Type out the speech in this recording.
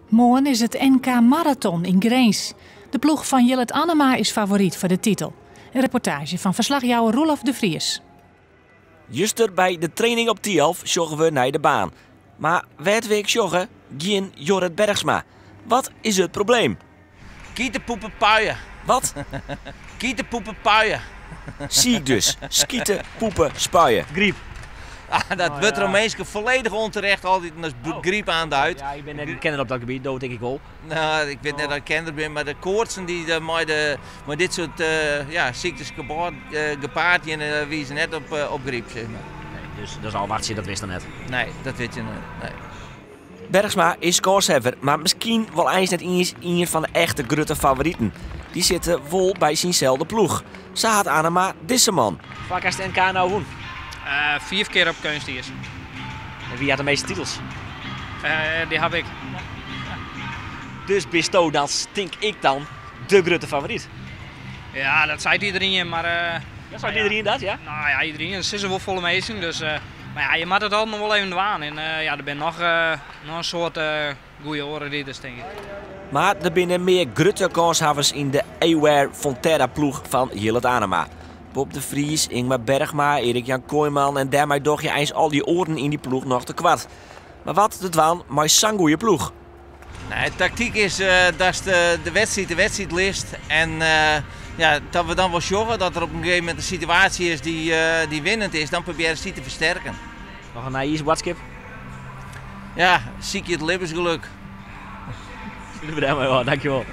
Moarn is it NK Maraton yn Grins. De ploech fan Jillert Anema is favoryt foar de titel. In reportaazje fan ferslachjouwer Roelof de Vries. Juster by de training op Thialf sjogge we nei de baan. Mar wêr't we ek sjogge, gjin Jorrit Bergsma. Wat is it probleem? Kite poepe puien. Wat? Kite poepe puien. Siik dus. Skite, poepe, spuie. Gryp. Ah, dat wurdt troch minsken folledich ûnterecht altyd as gryp oanduid. Ja, ik bin net in kenner op dat gebiet, do tink ik wol. No, ik wit net oft ik kenner bin, mar de koartsen dy't mei, de, mei dit soart ja, syktes gepaard gean, wize net op, op gryp, zeg maar. Nee, dus dat is ôfwachtsje, dat wist noch net. Nee, dat wit je net. Nee. Bergsma is kânshawwer, mar miskien wol eins net iens ien fan de echte grutte favoriten. Dy sitte wol by synselde ploech. Sa hat Anema dizze man. Faak hast de NK no wûn? Fiif kear op keunstiis. En wie hat de measte titels? Dy haw ik. Dus bisto dan, tink ik dan, de grutte favoryt? Ja, dat seit iderien, mar... Dat seit iderien dat, ja? No ja, iderien. Sizze wol folle minsken, dus... Mar ja, je moatte it altyd noch wol even dwaan. En ja, der binne noch, noch in soad goede oare riders, tink ik. Mar der binne mear grutte kânshawwers yn de Aware Fonterra ploech fan Jillert Anema. Bob de Vries, Ingmar Bergma, Erik Jan Kooiman en dêrmei doch je eins al dy oaren yn dy ploech noch tekoart. Mar wat te dwaan mei sa'n goede ploech? Nee, taktyk is datst de wedstriid de wedstriid litst. En ja, dat we dan wol sjogge dat der op in gegeven momint in situaasje is dy't winnend is, dan probearje se dy te fersterken. Noch in nijjiersboadskip? Ja, sykje it libbensgelok. Slute we dêrmei ôf, dankjewol.